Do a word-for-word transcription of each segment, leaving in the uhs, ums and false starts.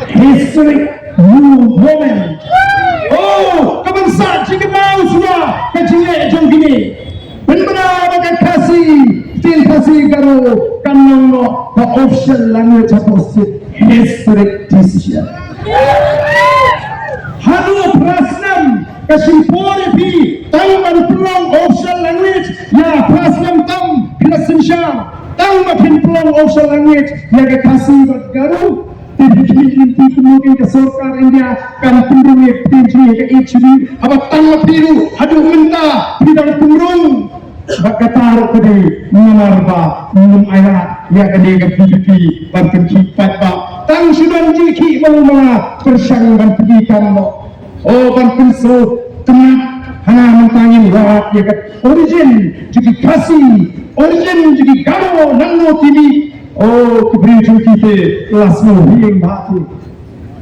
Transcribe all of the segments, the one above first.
Historic new moment. Oh, ka ban sah jingkynmaw shuwa ka jingleh jong kine. Pynbna ba ka Khasi, ktien Khasi Garo kan long noh ka official language hapoh state. Historic decision. Haduh phra snem ka shim por ïa phi tang ban pynlong official language, ïa phra snem tam phi la synshar tang ban pynlong official language ïa ka Khasi bad Garo. Te phi khmih lynti kumno kein ka sorkar India kan pynrung ïa ka ktien jong ngi ha ka age schedule, haba tang ma phi ruh haduh mynta phi dang pynrung. Bad kata ruh ka dei namar ba ngim ailad ïa kane ka V P P ban pynkhih paidbah. Tang shu don jingkhih malu mala pyrshang ban pynkhih kam noh. O ban pynsngewtynnat hana mynta ngin wad ïa ka origin jong ki Khasi, origin jong ki Garo, nangno ki mih. O ki briew jong ki te la sngewhing bha te.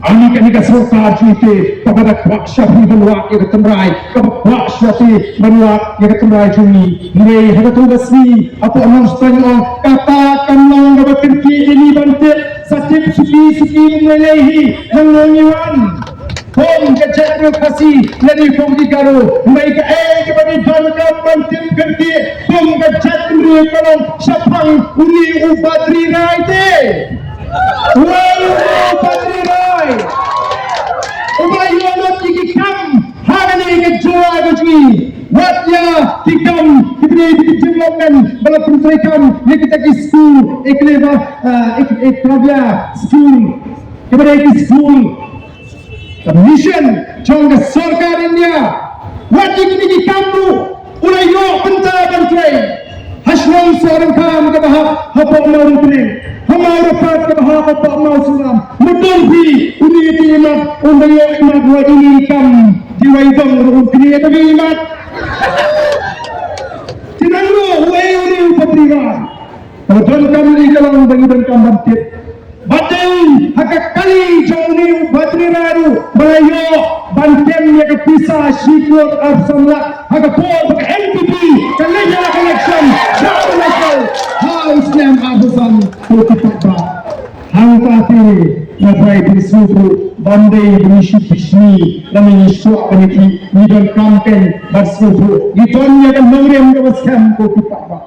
Ani kane ka sorkar jong te kaba da kwah sha phi ban wad ïa ka tynrai, kaba kwah sha te ban wad ïa ka tynrai jong ngi. Hynrei ha kato ka sngi hapoh Nongstoiñ ong kata kan long kaba kynthih ïa ngi ban tip. Sa tip suki suki ban lei lei hi nangno ngi wan. Kum ka jaitbynriew Khasi lane kum ki Garo, hynrei kaei kaba ngi donkam ban tip kynthih kum ka jaitbynriew ka long shaphang une u Badri Rai te. Wei u Badri Rai uba la ïoh lut ïa ki kam ha kane ka jylla ka jong ngi. Wat ïa ki kam kiba dei ki development ba la pyntreikam ïa kita ki skul, Eklavya, eh, Ek-, Eklavya skul, kiba dei ki skul ka mission jong ka sorkar India. Wat ïa kine ki kam ruh u la ïoh bynta ban trei. Ha shnong Sohryngkham kaba hap hapoh Mawryngkneng, ha Mawryngkneng kaba hap hapoh Mawsynram. Mutdur phi une te imat, un da ïoh imat, wa ine i kam, te wa i dong ruh un knieh da i imat. Te nangno uei une u Badri Rai? Kaba donkam ïa ka long ba ngi donkam ban tip. Ba dei ha ka kali jong une u Badri Rai ruh ba la ïoh ban kem ïa ka pisa shi klur arphew san lak ha ka por ba ka N P P ka leit ïaleh election sha u National ha u snem arphew san. Ko ki paidbah, hangta te nga trai pynsngewthuh ban dei ba ngi shu bishni lane ngi shuwa ban ïa ki, ngi donkam kein ban sngewthuh, ngi don ïa ka nongrim kaba skhem ko ki paidbah.